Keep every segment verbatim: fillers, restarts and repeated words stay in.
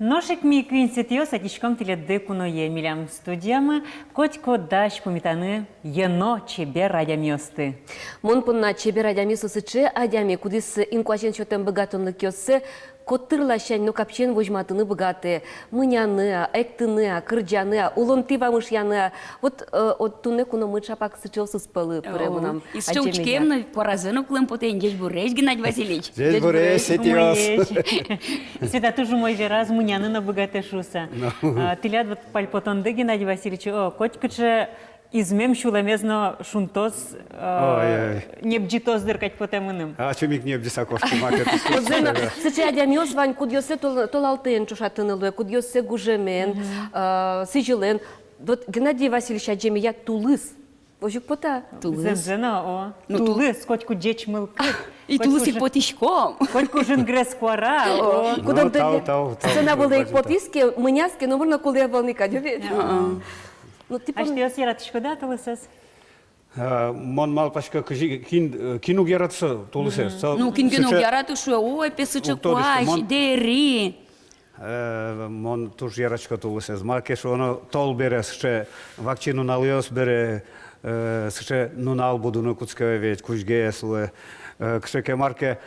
Нош ик ми, куиньсэтӥос, ӧтиськом тӥледды куное. Милям студиямы котьку дась пумитаны йӧно, чебер адямиосты. Мон понна чебер адями со сыӵе адями, кудӥз инкуазен сётэм быгатонлыкъёссэ котыр ласянь но капчиен возьматыны быгатэ. Мыняны-а, эктыны-а, кырӟаны-а, улонтӥ вамышъяны-а. Вот, э, вот туннэ куно мыӵапак сыӵеосыз пӧлы пыре мынам. И сыӵе адӟеме учкем но, куаразэ но кулэм потэ ини. Ӟечбуресь, Геннадий Васильевич. Ӟечбуресь, ӟечбуресь, сэтӥос. Умоесь. Света туж умой вераз, мыняны но быгатэ шуыса. Ну. А, тӥляд вот пальпотонды, Геннадий Васильевич, о, котькыӵе измем, сюлэмез но шунтоз, э, ой, ой, небӟытоз дыр кадь потэ мыным. А ачим ик небӟыса кошкы, маке. Вот зэм но, сыӵе адямиос вань, кудъёссэ тол-, толалтэн ӵошатыны луэ, кудъёссэ гужемен, э, сӥзьылэн. Вот Геннадий Васильевич адӟемея тулыс. Озьы ик пота. Тулыс. Зэмзэ но, о. Ну, ту- тулыс, котьку ӟеч мылкыд. И тулыс ик потӥськом. Котьку жингрес куара, о. Кудогдо сцена вылэ ик потӥз ке, мыняз ке, номыр но кулэ ӧвӧл ни кадь, о ведь. А-а. Ну, типа, асьтэос яратӥськоды-а тулысэз? А, мон малпасько, кызьы, кин, э, кин уг яратыса тулысэз. Мгм. Со сыӵе, ну, кин ке но уг яраты, шуэ, ой, пе, сыӵе куазь, дэри. Э, мон туж яратӥсько тулысэз. Мар ке шуоно, тол бере сыӵе вакчи нуналъёс бере, э, сыӵе нунал будыны кутске ведь, кузьгес луэ. Э, кыӵе ке мар ке,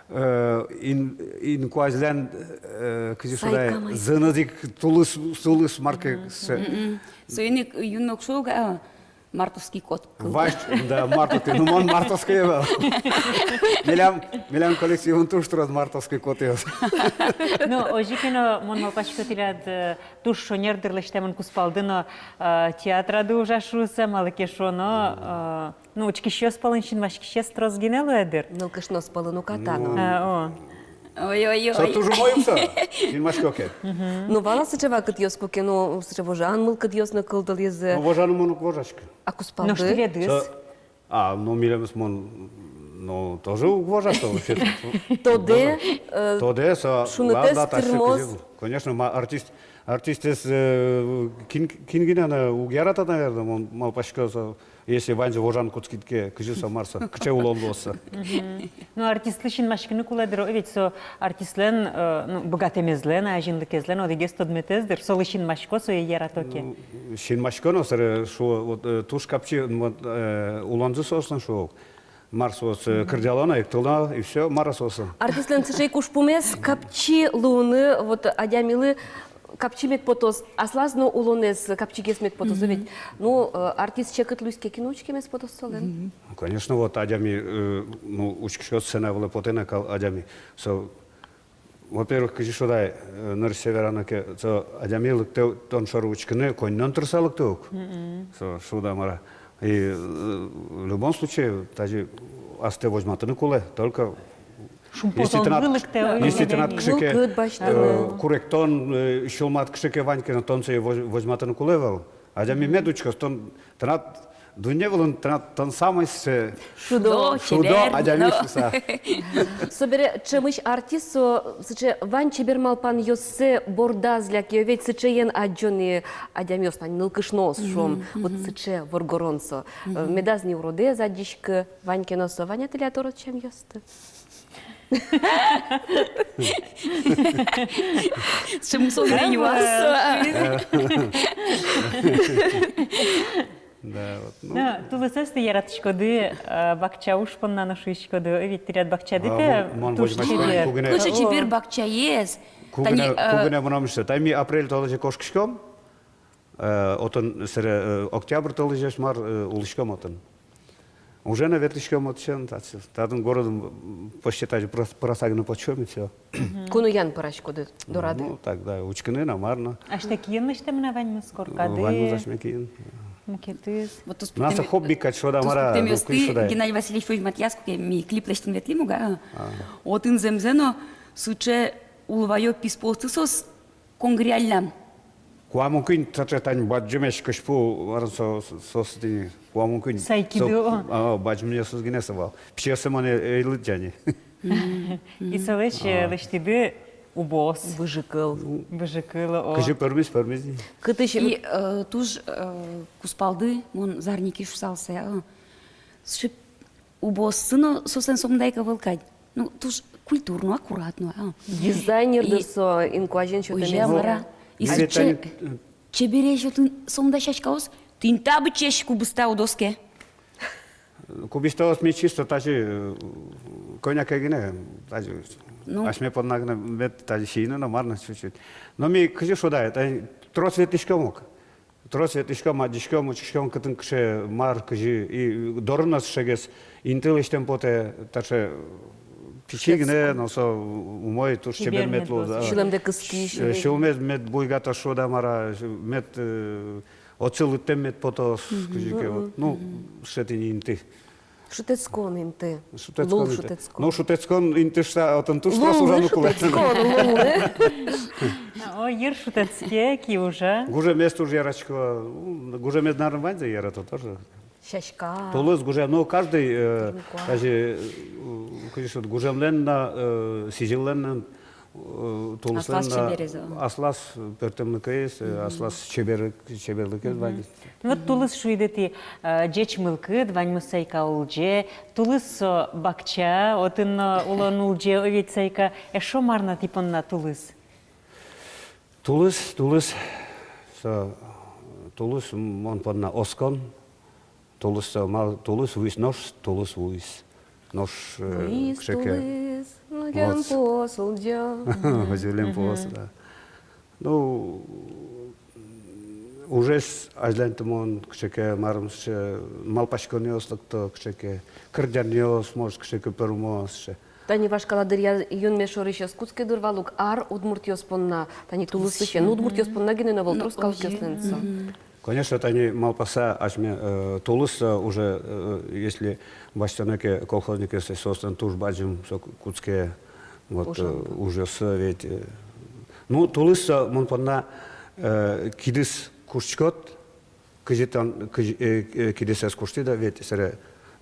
э, ин-, инкуазьлэн, э, кызьы шуод ай, зыныз ик тулыс, тулыс мар ке сыӵе. Мгм. Соин ик юн но уг шуо ук, а, мартовский кот кылдэ. Вась, да, мартовский. Ну, мон мартовский ӧвӧл. Милям, милям коллективын туж трос мартовский котъёс. Ну, озьы ке но, мон малпасько, тӥляд, э, туж шонер дыр лэсьтэмын кузпалды но, э, театрады ужа шуыса, малы ке шуоно, э, ну, учкисьёс пӧлын синмаськисез трос гинэ луэ дыр. Нылкышноос пӧлын уката но. Ну. А, о. Ой-ой-ой. Со туж умой ук со, синмасько ке. Мгм. Ну, вал-а сыӵе вакытъёс, куке, ну, сыӵе вожан мылкыдъёс но кылдылӥзы? Ну, вожаны мон уг вожаськы. А кузпалды? Нош тӥледыз? Со, а, ну, милемыз мон, ну, тоже уг вожа со вообще. Тодэ, э, тодэ со, шунытэз, ладно, тасьсы тырмоз. Кызьы, конечно, ма, артист, артистэз, э, кин, кин гинэ но уг ярата, наверное, мон малпасько со. Если ваньзэ вожаны кутскид ке, кызьы со, мар со, кыӵе улон луоз со. Мгм. Ну, артистлы синмаськыны кулэ дыр, о, ведь со артистлэн, э, ну, быгатэмезлэн, азинлыкезлэн одӥгез тодметэз дыр, солы синмасько, сое ярато ке. Ну, синмасько но, собере шуо, вот, э, туж капчи, вот, э, улонзы соослэн, шуо. Мар соос, э, кырӟало но, эктыло но, и всё, мар соослэн. Артистлэн сыӵе ик ужпумез капчи луыны, вот, адямилы капчи мед потоз, аслаз но улонэз капчигес мед потоз, о ведь. Ну, э, артист секыт луиз ке, кин учкемез потоз солэн? Ну, конечно, вот адями, э, ну, учкиськод, сцена вылэ потэ на кал адями. Со, во-первых, кызьы шуод ай, э, нырысьсэ верано ке, со адями лыктэ тон шоры учкыны, коньдон тырыса лыктэ ук. Со шуод-а, мар-а. И, э, в любом случае, тазьы астэ возьматыны кулэ, только если тынад, если тынад кыӵе ке, э, куректон, э, сюлмад кыӵе ке вань ке но, тон сое воз-, возьматыны кулэ ӧвӧл. Адями мед учкоз, тон, тынад дунне вылын тынад, тон самой сыӵе шудо, шудо, чебер, адями шуыса. Собере ӵемысь артист со сыӵе вань чебер малпанъёссэ бордаз лякъё, ведь сыӵеен адӟо ни адямиос, тани нылкышноос, шуом, вот сыӵе воргорон со. Э, медаз ни уродэз адӟиськы, вань ке но со, вань-а тӥляд урод сямъёсты? Сыӵе мусо гинэ юаз. Да, вот, ну. Да, тулысэз тӥ яратӥськоды, э, бакча уж понна но шуиськоды, ведь тӥляд бакчады ке туж чебер. Кыӵе чебер бакчаез. Кугыне, э, кугыне мынам иште. Тани ми апрель толэзе кошкиськом. Э, отын, собере, э, октябрь толэзез мар, э, улӥськом отын. Уже но ветлӥськом отысен, татчы, татын городын, м, почти тазьы прос-, просагны потӥськом, и всё. Куноын пӧраськоды дорады? Ну, так, да, учкыны но, мар но. Асьтэ киын лэсьтэмын-а ваньмыз, коркады? Ваньмыз асьме киын. Мукетыз. Вот туспуктэмъёсты, мар-а, туспуктэмъёсты Геннадий Васильевич возьматъяз, куке ми клип лэсьтыны ветлӥм ук, а. Отын зэмзэ но сыӵе улваё писпуосты соос конгыръяллям. Куамын куинь таӵе тань бадӟымесь кызьпу, варан со, со, со, со тӥни, куамын куинь. Сайкиды, о. А, бадӟымъёсыз гинэ со вал. Пичиоссэ мон ӧй, ӧй лыдӟа ни. И солэсь, э, лэсьтӥды убоос. Выжыкыл. Выжыкыл, о. Кызьы пӧрмиз, пӧрмиз ни. Кытысь. И, э, туж, э, кузпалды мон зарни ик шуысал сое, э. Сыӵе убооссы но соослэн сомында ик ӧвӧл кадь. Ну, туж Культурно, аккуратно, а. Дизайнер дыр со, инкуазен сётэмез. Озьы-а, мар-а? И сыӵе чебересь отын сомында сяськаос, тӥни та быдӟаесь кубыста удос ке. Кубыстаос ми чисто тазьы, э, кӧня ке гинэ, тазьы, ну, асьме понна гинэ мед тазьы сиыны но, мар но чуть-чуть. Но ми кызьы шуод-а, тани трос ветлӥськом ук. Трос ветлӥськом, адӟиськом, учкиськом, кытын кыӵе, мар, кызьы, и дорын но сыӵегес инты лэсьтэм потэ, таӵе пичи гинэ, но со умой, туж чебер мед луоз, а. Сюлэмдэ кыскись. Э, сюлмез мед буйгатоз, шуод-а, мар-а, мед, э, отчы лыдтэм мед потоз, кызьы ке вот. Ну, сыӵе тӥни инты. Шутэтскон инты. Шутэтскон инты. Лул шутэтскон. Ну, шутэтскон инты шуыса, отын туж трос ужаны кулэ. Шутэтскон, лул. О, йыр шутэтске, киужа. Гужемез туж яратӥсько. Гужемез, наверно, ваньзы ярато тоже. Сяська. Тулыс, гужем, ну, каждый, э, даже, э, конечно, гужемлэн но, э, сӥзьыллэн но, э, тулыслэн но аслаз чеберез, аслаз пӧртэмлыкез, э, аслаз чебер-, чеберлыкез вань. Ну вот тулыс шуиды тӥ, э, ӟеч мылкыд, ваньмыз сайка улӟе, тулыс со бакча, отын но улон улӟе, о ведь, сайка, эшшо мар на тӥ понна тулыс? Тулыс, тулыс, со, тулыс мон понна оскон, тулыс со, мал, тулыс вуиз, нош тулыс вуиз. Нош, э, вуиз кыӵе ке тулыс, но льӧмпуос улӟо. Озьы, льӧмпуос, да. Ну, ужез азьланьтымон, кыӵе ке, марым, сыӵе малпаськонъёс лыкто, кыӵе ке кырӟанъёс, может, кыӵе ке пӧрмо, сыӵе. Тани вашкала дыръя юнме шорысь ӧз кутске дыр вал ук ар удмуртъёс понна, тани тулысысен, ну, удмуртъёс понна гинэ но ӧвӧл, трос калыкъёслэн со. Конечно, тани малпаса асьме, э, тулыс, э, уже, э, если басьтоно ке колхозникъёслэсь, соослэн туж бадӟым со ку-, кутске, вот, э, ужъёссы ведь, э. Ну, тулыс, э, мон понна, э, кидыс куштӥськод, кызьы тон, кызьы, э, э, кидысэз куштӥд, да ведь, сэре,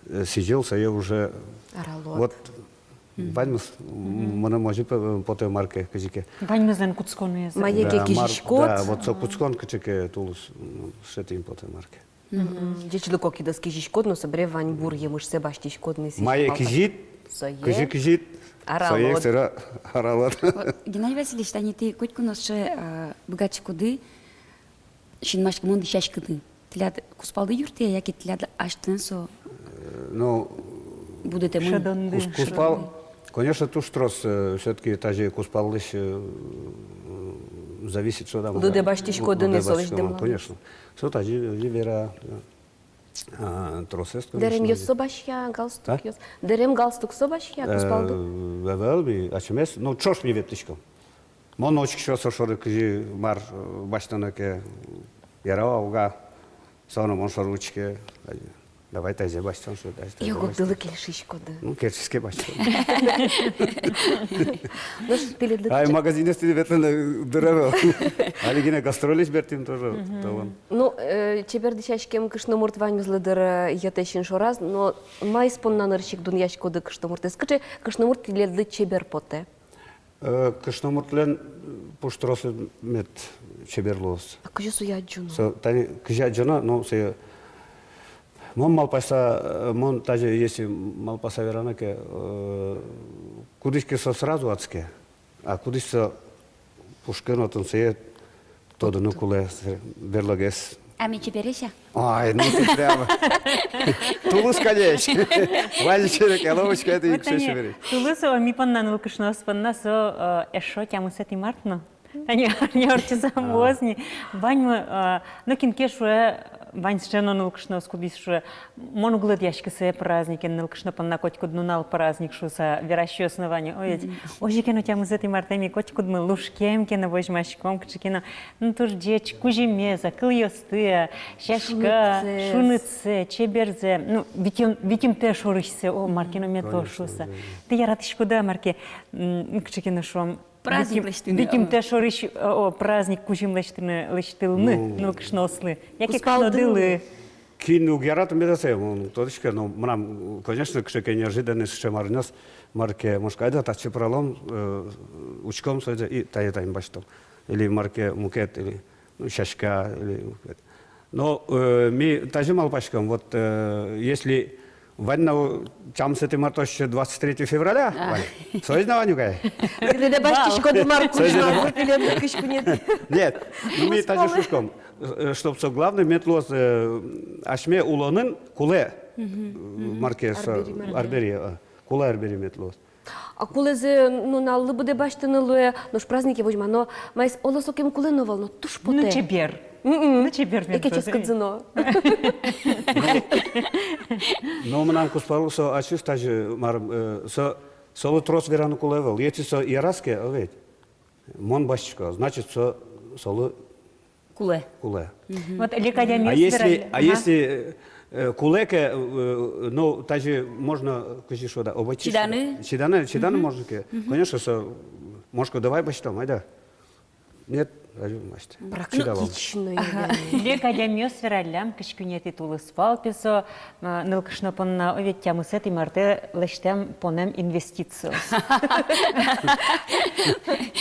э, сӥзьыл сое уже. Аралод. Вот. Ваньмыз, м, мыным озьы п-, потэ, мар ке, кызьы ке. Ваньмызлэн кутсконэз. Мае ке кизиськод. Да, вот со кутскон кыӵе ке тулыс, м, сыӵе тӥни потэ, мар ке. Ӟечлыко кидыс кизиськод, но собере ваньбур емышсэ басьтӥськод ни сӥзьыл. Мае кизид, кызьы кизид, сое ик сэре аралод. Вот, Геннадий Васильевич, тани тӥ котьку но сыӵе, э, быгатӥськоды синмаськымон дӥсяськыны. Тӥляд кузпалды юрттэ-а, яке тӥляд асьтэлэн со, э, ну, будэтэмын? Куз-, кузпал, конечно, туж трос, э, всё-таки тазьы кузпаллэсь, э, зависит, шуод-а, мар-а. Лыдэ басьтӥськоды ни, лыдэ басьтӥськоды, солэсь дэмлан. Конечно. Со тазьы, тазьы вера, да. А, тросэз, конечно. Дэремъёс со басья, галстукъёс. А? Дэрем, галстук со басья, кузпалды? Э, ӧвӧл, ми ачимес, ну, ӵош ми ветлӥськом. Мон учкисько со шоры, кызьы мар, э, басьтоно ке, яра-а, уг-а, со но мон шоры учке, давай тазьы басьтом, шуэ, тазьы, тазьы басьтом. Ог-огдылы кельшиськоды. Ну, кельшиське, басьтом. Нош тӥледлы... Ай, магазинъёстӥ ветлыны дыр ӧвӧл. Али гинэ гастрольысь бертӥм тоже, талон. Ну, э, чебер дӥсяськем кышномурт ваньмызлы дыр, э, йӧтэ син шораз, но маиз понна нырысь ик дунъяськоды кышномуртэз? Кыӵе кышномурт тӥледлы чебер потэ? Э, кышномуртлэн, э, пуштросэз мед чебер луоз. А кызьы сое адӟоно? Со, тани, кызьы адӟоно, ну, сое, мон малпаса, э, мон тазьы, если малпаса верано ке, э, кудӥз ке со сразу адске, а кудӥз со пушкын отын, сое тодыны кулэ, берлогес. А ми чебересь-а? Ай, ну ты прямо. Тулыс, конечно. Вань черек, а ловочка это. Вот ещё они, чебересь. Тулыс, о, ми понна, нылкышноос понна со, э, эшшо тямысэтӥ март но. Тани арня ортчыса муоз ни. Ваньмы, э, ну, кин ке шуэ, вань сыӵе но нылкышноос, кудӥз шуэ, мон уг лыдъяськы сое праздникен, нылкышно понна котькуд нунал праздник шуыса верасьёс но вань. Ой, ведь, озьы ке но тямысэтӥ мартэ ми котькудмы лушкем ке но возьмаськом, кыӵе ке но, ну, туж ӟеч кузьымез-а, кылъёсты-а, сяська, шунытсэ, шунытсэ, чеберзэ, ну, витьым-, витьымтэ шорысьсэ, о, мар ке но мед луоз шуыса. Конечно, да. Тӥ яратӥськоды-а мар ке, м, кыӵе ке но, шуом, праздник лэсьтыны. Витьымтэ шорысь, о, праздник кузьым лэсьтыны, лэсьтылыны, ну, нылкышноослы. Яке кузпалдылы. Кышнодылы. Кин уг яраты, меда сое, мон уг тодӥськы, но мынам, конечно, кыӵе ке неожиданный сыӵе марнёс, мар ке, может, айда татчы пыралом, э, учком сое, и тае-тае басьтом. Или мар ке мукет, или, ну, сяська, или мукет. Но, э, ми тазьы малпаськом, вот, э, если Вань на, тямысэтӥ мартозь, двадцать третье февраля. А. Вань. Соиз на вань ук ай. Тӥледлы басьтӥськоды, мар кузьмазы тӥледлы кызь куинетӥ. Нет, ну, ми тазьы шуиськом, э, чтоб со главный мед луоз, э, асьме улонын кулэ, э, мар ке со, арбери, мар ке. Арбери, э, кулэ арбери мед луоз. А кулэзэ нуналлы быдэ басьтыны луэ, нош празднике возьмано, маиз, оло, сокем кулэ но ӧвӧл, но туж потэ. Ну, чебер. М-м. Ну, чебер. Эке ческытсы но. Но мынам кузпалы со ачиз тазьы, мар, э, со, солы трос вераны кулэ ӧвӧл. Если со яраз ке, о ведь, мон басьтӥсько, значит, со, солы кулэ. Кулэ. Мгм. Вот лек адямиос... А если, верали, а ага, если, э, кулэ ке, э, ну, тазьы можно, кызьы шуод, да, обойтись. Чиданы? Чиданы, чиданы, мгм, можно ке. Мгм. Конечно, со, может, давай басьтом, айда. Нет, даже, значит, чидалом. Практичный. Ага. Лек адямиос вераллям, кызь куинетӥ тулыспал, пе, со, а, нылкышно понна, о ведь, тямысэтӥ мартэ лэсьтэм понэм инвестициос.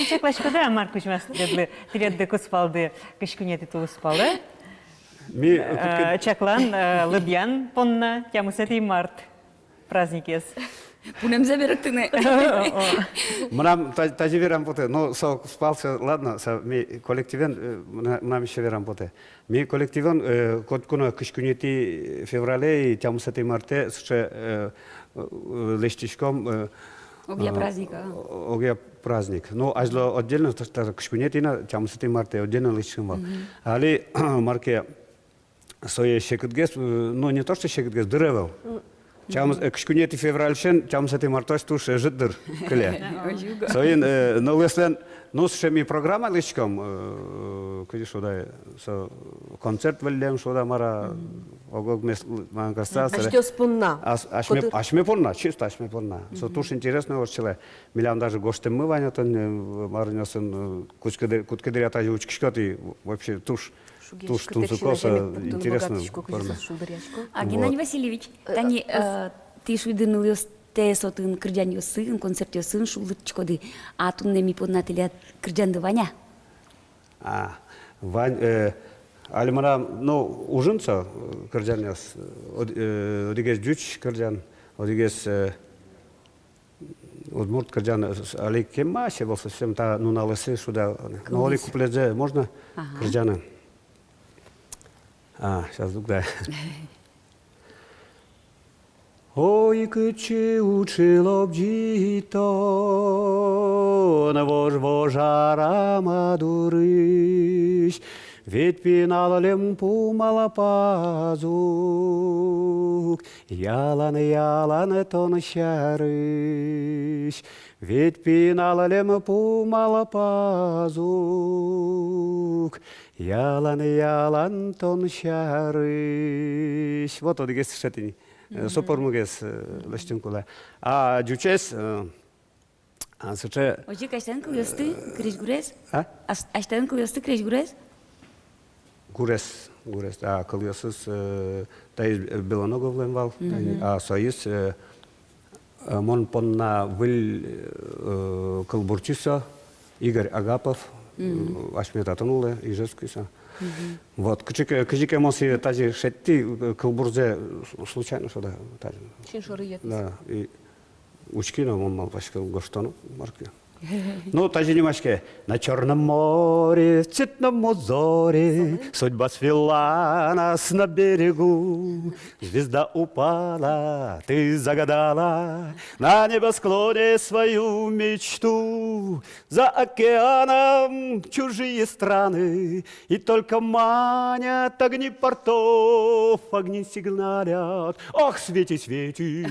Чакласькоды-а, мар кузьмаз тӥледлы, тӥледлы кузпалды кызь куинетӥ тулыспалэ? Ми, э, кутскид- чаклан, э, лыдъян понна тямысэтӥ март праздникез. Пунэмзэ берыктыны. О, о. Мынам та-, тазьы верам потэ. Ну, со кузпал, со, ладно, со ми коллективен, э, мына-, мынам ещё верам потэ. Ми коллективен, э, котьку но кызь куинетӥ феврале и тямысэтӥ мартэ сыӵе, э, э, лэсьтӥськом, э, огъя, э, праздник, а? Огъя праздник. Ну, азьло отдельно, та-, та-, кызь куинетӥ но тямысэтӥ мартэ отдельно лэсьтӥськом вал. Мгм. Али мар ке сое секытгес, э, ну, не то что секытгес, дыр ӧвӧл. М. Тямыс-, э, кызь куинетӥ февральысен тямысэтӥ мартозь туж ӧжыт дыр кыле. Озьы уго. Соин, э, нылъёслэн, ну, сыӵе ми программа лэсьтӥськом, э, кызьы шуод-а, со концерт выллем шуод-а, мар-а, мгм, ог-огмес, мар-а, касса, сыре. Асьтэос понна. Ас-, асьме, котыр, асьме понна, чисто асьме понна. Со, мгм, туж интересно ортчылэ. Милям даже гожтэммы вань отын, э, маринёсын, э, кутскыды-, кутскыдыръя тазьы учкиськод и вообще туж, шугъясько, туж тунсыко, со интересно. А, Геннадий Васильевич, вот, э, тани, э, э, тӥ шуиды, нылъёстэс отын кырӟанъёсын, концертъёсын шулдыртӥськоды, а туннэ ми понна тӥляд кырӟанды вань-а? А, вань, э, али мынам, ну, ужын со, э, кырӟанъёс, э, од-, э, одӥгез ӟуч кырӟан, одӥгез, э, удмурт кырӟан, э, с-, али кема ке вал, совсем та нуналъёсы шуод-а. Ну, али куплетсэ можно? Ага. Кырӟаны. А, сейчас, дугды. Ой, кытчы учыр лобӟи тон, вож-вож арама дурысь, ведь пиналлэн пу малпаз ук, ялан-ялан тон сярысь, ведь пиналлэн пу малпаз ук, ялан-ялан тон сярысь. Вот одӥгез сыӵе тӥни. Э, со пӧрмогес, э, лэсьтыны кулэ. А ӟучез, э, а, сыӵе. Озьы ик, асьтэлэн кылъёсты крезьгурез? А? Ас-, асьтэлэн кылъёсты крезьгурез? Гурез, гурез. А, кылъёсыз, э, таиз, э, Белоноговлэн вал. Мгм. А соиз, э, э, мон понна выль, э, кылбурчи со, Игорь Агапов, э, асьме татын улэ, Ижевскысь со. Мгм. Вот, кызьы ке, кызьы ке мон сое тазьы шедьтӥ, э, кылбурзэ с-, случайно шуод-а, тазьы. Син шоры йӧтӥз. Да, и учки но, мон малпасько, гожтоно, мар ке. Ну, тазьы нимаське: «На чёрном море, в цветном узоре, судьба свела нас на берегу. Звезда упала, ты загадала на небосклоне свою мечту. За океаном чужие страны, и только манят огни портов, огни сигналят. Ах, Свети, Свети,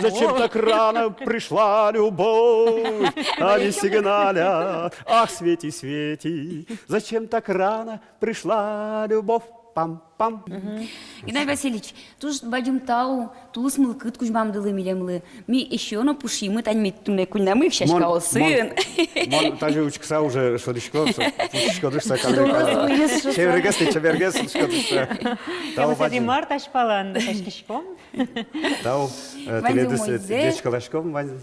зачем так рано пришла любовь? Они сигналят. Ах, Свети, Свети, зачем так рано пришла любовь?» Пам-пам. Мгм. Геннадий Васильевич, туж бадӟым тау тулыс мылкыд кузьмамдылы милемлы. Ми эшшо но пушйимы тань мед туннэ куиньнамы ик сяськаосын. Мон, мон, мон тазьы учкыса уже шӧдӥсько, со, пушйисько дыр со калык. Чебергес, чебергес, шӧдӥсько дыр со. Тау бадӟым. Тямысэтӥ март азьпалан кутскиськом. Тау, э, тӥледыз, э, ӟечкыласьком, ваньзэ,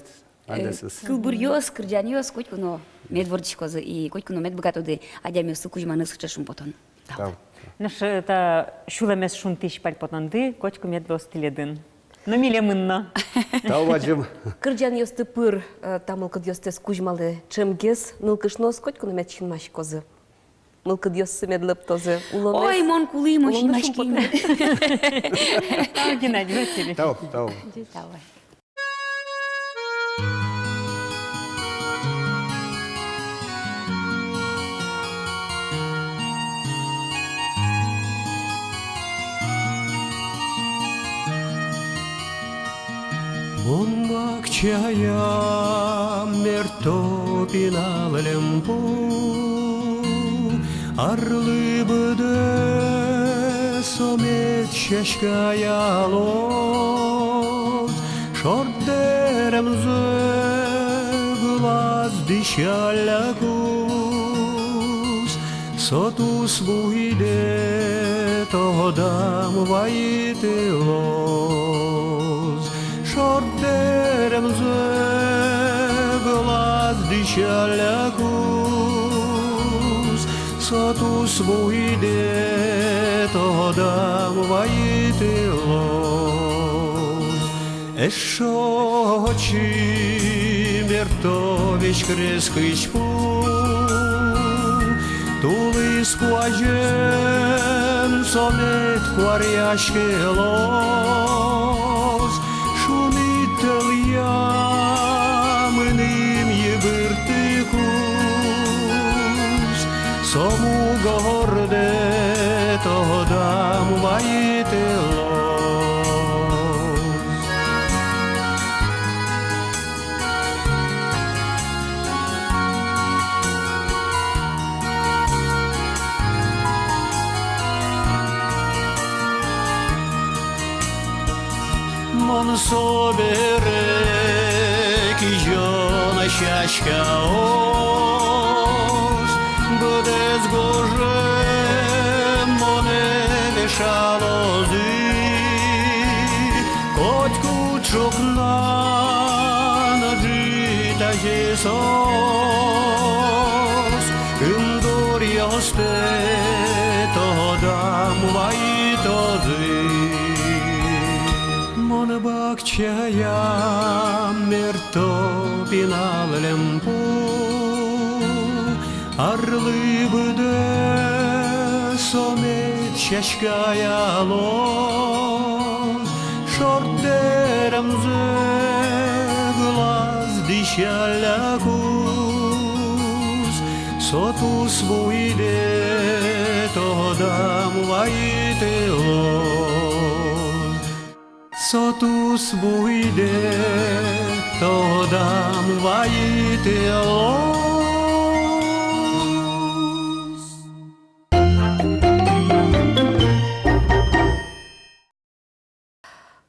э, ваньзэс. Кылбуръёс, кырӟанъёс котьку но мед вордӥськозы и котьку но мед быгатоды адямиослы кузьманы сыӵе шумпотон. Тау. Тау. Нош, э, та сюлэмез шунтӥсь пальпотонды котьку мед луоз тӥледын. Но милемын но. Тау бадӟым. Кырӟанъёсты пыр, э, та мылкыдъёстэс кузьмалэ ӵемгес нылкышноос котьку но мед синмаськозы. Мылкыдъёссы мед лэптозы. Улонэз. Ой, мон кулӥ, мон синмаськи. Тау, Геннадий, вот тебе. Тау, тау. Давай. Мон бакчаям мерто пинал льӧмпу, арлы быдэ со мед сяськая луоз, шорт дэремзэ вылаз дӥсялляку. Со тус буйдэ тодам вайыт луоз, шорт дэремзэ вылаз дӥсялляку. Со тус буйдэ тодам вайыт луоз. Эшшо отчы мерто весь крес кызьпу, тулыс куазен со мед куаръяське луоз, шуныт тӧлъя мыным йыбырттыкуз. Со мугордэ тодам вайыт луоз. Мон собере кизёно сяськаос, быдэс гожем монэ вешалозы, котькуд ӵукна но ӝытазе соос ымдуръёстэ тодам вайытозы. Мон бакчаям мерто пинал льӧмпу, арлы быдэ со мед сяськая луоз, шорт дэремзэ вылаз дӥсяллякуз, со тус буйдэ тодам вайытылоз. Со тус буйдэ тодам вайытылоз.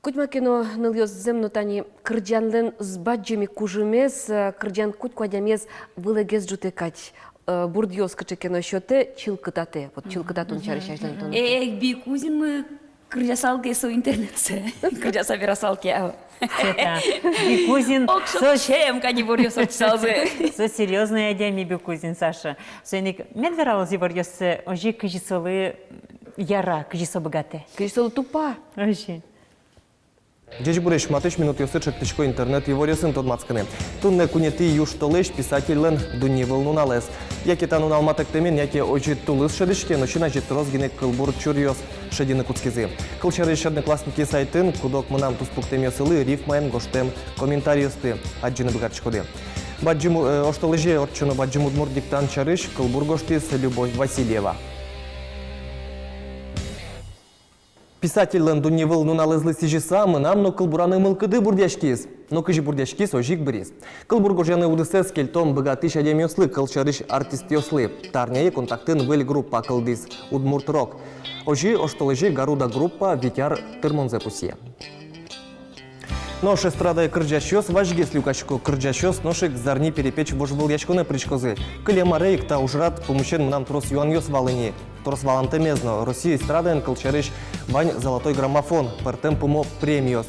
Кудьма ке но нылъёс, зэм но, тани кырӟанлэн бадӟым ик кужымез, э, кырӟан котьку адямиез вылэгес ӝутэ кадь, э, бурдъёс кыӵе ке но сётэ, чылкытатэ. Вот чылкытатон сярысь азьланьтон. Э, Бикузинмы кырӟасал ке со интернетсэ, кырӟаса верасал ке, а. Света, Бикузин, ок, со шокчем кадь иворъёс ортчысалзы. Со серьёзной адями Бикузин, Саша. Соин ик мед вералоз иворъёссэ озьы, кызьы солы яра, кызьы со быгатэ. Кызьы солы тупа. Озьы. Ӟечбуресь! Матысь минутъёсы чектӥсько интернет иворъёсын тодматскыны. Туннэ куинетӥ южтолэзь писательлэн дунневыл нуналэз. Яке та нунал матэктэмен, яке озьы тулыс шӧдӥське, но син азьы трос гинэ кылбур чуръёс шедьыны кутскизы. Кылсярысь, «Одноклассники» сайтын «Куд-ог мынам туспуктэмъёсылы» рифмаен гожтэм комментарийёсты адӟыны быгатӥськоды. Бадӟым, э, оштолэзе ортчоно бадӟым удмурт диктант сярысь кылбур гожтӥз Любовь Васильева. Писательлэн дунневыл нуналэзлы сӥзьыса, мынам но кылбураны мылкыды бурдъяськиз. Но кызьы бурдъяськиз, озьы ик быриз. Кылбур гожъяны удысэз кельтом быгатӥсь адямиослы, кылсярысь, артистъёслы. Та арняе «Контактын» выль группа кылдӥз, удмурт рок. Озьы, оштолэзе «Гаруда» группа вить ар тырмонзэ пусъе. Нош эстрадае кырӟасьёс вазьгес люкасько. Кырӟасьёс нош ик «Зарни перепеч» вожвылъяськонэ пыриськозы. Кылем аре ик та ужрад пумысен мынам трос юанъёс вал ини. Трос валантэмез но: Россия эстрадаын, кылсярысь, вань «Золотой граммофон», пӧртэм пумо премиос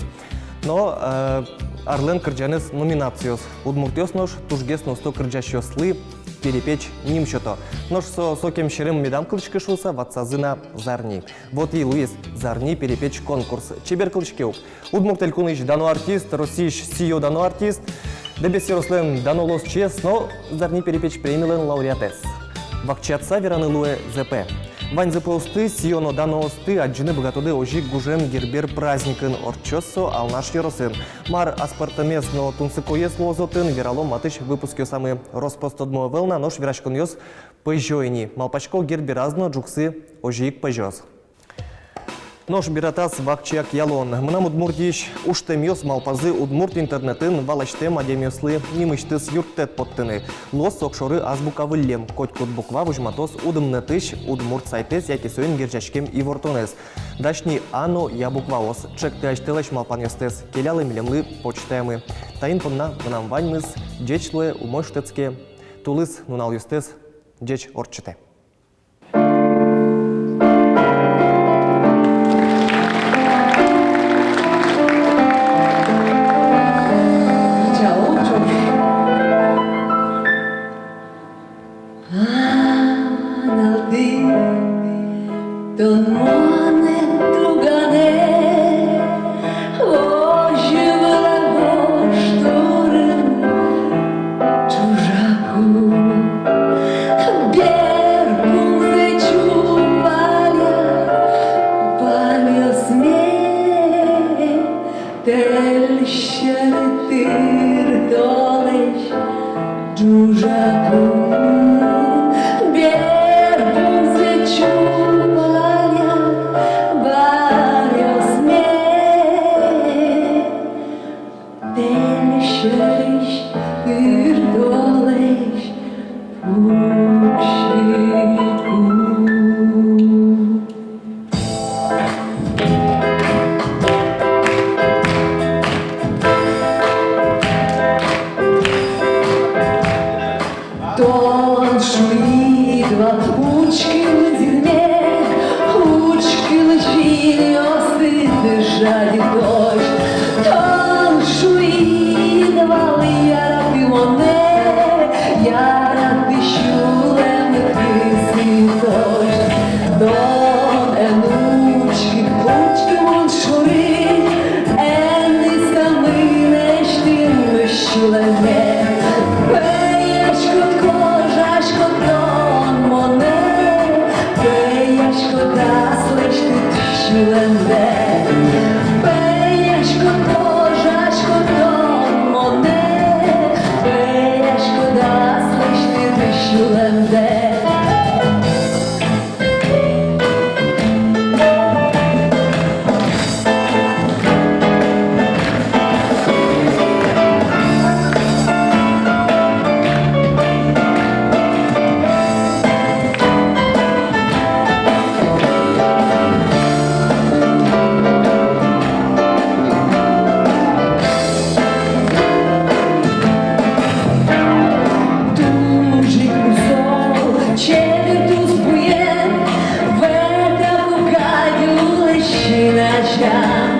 но, э, «Арлэн кырӟанэз» номинациос. Удмуртъёс нош тужгес но усто кырӟасьёслы перепеч ним сёто. Нош со сокем серем медам кылӥськы шуыса ватсазы на зарни. Вот и луиз «Зарни перепеч» конкурс. Чебер кылӥське ук. Удмурт Элькунысь дано артист, Россиысь сӥё-дано артист, Дэбес ёрослэн дано улосчиез но «Зарни перепеч» премилэн лауреатэз. Вакчиятыса вераны луэ ЗП. Вань ЗП-осты, сӥё но даноосты адӟыны быгатоды озьы ик гужем Гербер праздникын. Ортчоз со Алнаш ёросын. Мар аспӧртэмез но тунсыкоез луоз отын, вералом матысь выпускъёсамы. Рос-прос тодмо ӧвӧл на, нош вераськонъёс пӧзё ини. Малпасько, Гербераз но ӝуксы озьы ик пӧзёз. Нош бератаз вакчияк ялон. «Мынам Удмуртиысь» ужтэмъёс малпазы удмурт интернетын валасьтэм адямиослы нимысьтыз юрттэт поттыны. Луоз со огшоры азбука выллем. Котькуд буква возьматоз удмуртысь удмурт сайтэз яке соин герӟаськем ивортонэз. Дась ни «а» но «я» букваос. Чекты асьтэлэсь малпанъёстэс, келялэ милемлы почтаямы. Таин понна мынам ваньмыз. Ӟеч луэ, умой шутэтске тулыс нуналъёстэс. Ӟеч ортчытэ. Анал тӥ, тон монэ туганэ, озьы вылэ вож турын ӝужаку. Берпумзэ чупаля бамъёсме, тэль сьӧры тыр толэзь ӝужаку. Берпумзэ чупаля бамъёсме, тэль сьӧрысь тыр толэзь пуксику. Тон шуид вал: учкы лыдзынме, учкы лыдӟинъёсты, тӥ жадьытозь. Тон шуид вал: яраты монэ, яраты сюлэмыд кысӥтозь. Тон эн учкы, учкы мон шоры, эн дӥся мынэсьтым сюлэмме. Пӧяськод, кожаськод тон монэ, пӧяськод аслэсьтыд сюлэмдэ. Пӧяськод, кожаськод тон монэ, пӧяськод аслэсьтыд сюлэмдэ. Туж ик мусо чебер тус буен, вӧтаку кадь улэсь син азям.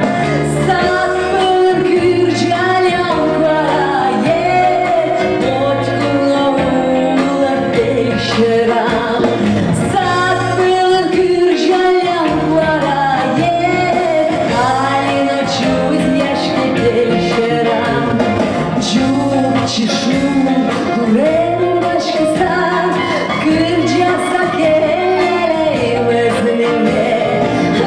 Сад пӧлын кырӟаллям куарае, котьку но улэ пель сьӧрам. Сад пӧлын кырӟаллям куарае, али но чузъяське пель сьӧрам. Ӟуч чишум турен уласькыса, кырӟаса келялляй мӧзмеме.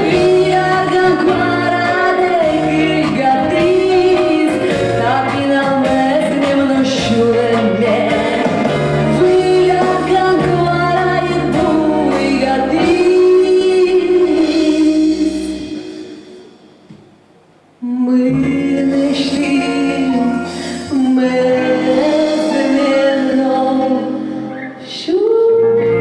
Выль арган куарадэ кыльгатӥз та пинал мӧзмем но сюлэмме. Выль арган куараен буйгатӥз. Мынэсьтым мӧзмем но сюлэмме.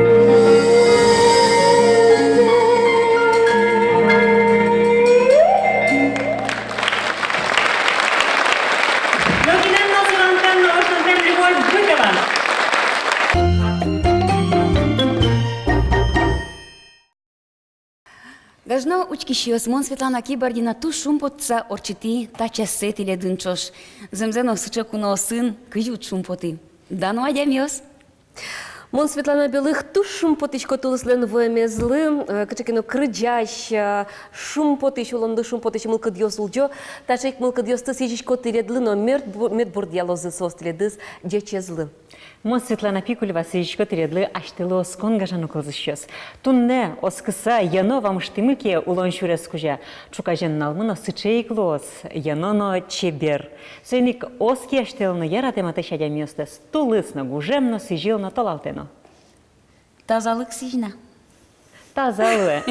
Нокинэн но Сулантэн но ошнонтэм Любовь Быкова. Гажано учкисьёс, мон, Светлана Кибардина, туж шумпотыса ортчытӥ та чассэ тӥледын ӵош. Зэмзэ но, сыӵе куноосын кызьы уд шумпоты. Дано адямиос! Мон, Светлана Белых, туж шумпотӥсько тулыслэн вуэмезлы, э, кыӵе ке но кырӟась, э, шумпотӥсь, улонлы шумпотӥсь мылкыдъёс улӟо. Таӵе ик мылкыдъёсты сӥзисько тӥледлы но, мед бу-, мед бурдъялозы соос тӥледыз ӟечезлы. Мон, Светлана Пикулева, сӥзисько тӥледлы асьтэлы оскон, гажано кылзӥсьёс. Туннэ оскыса, йӧно вамыштӥмы ке улон сюрес кузя, ӵуказе нуналмы но сыӵе ик луоз, йӧно но чебер. Соин ик оски асьтэлы но яратэ-матэ адямиостэс тулыс но, гужем но, сӥзьыл но, толалтэ но. Тазалык сӥзь на. Таза луэ.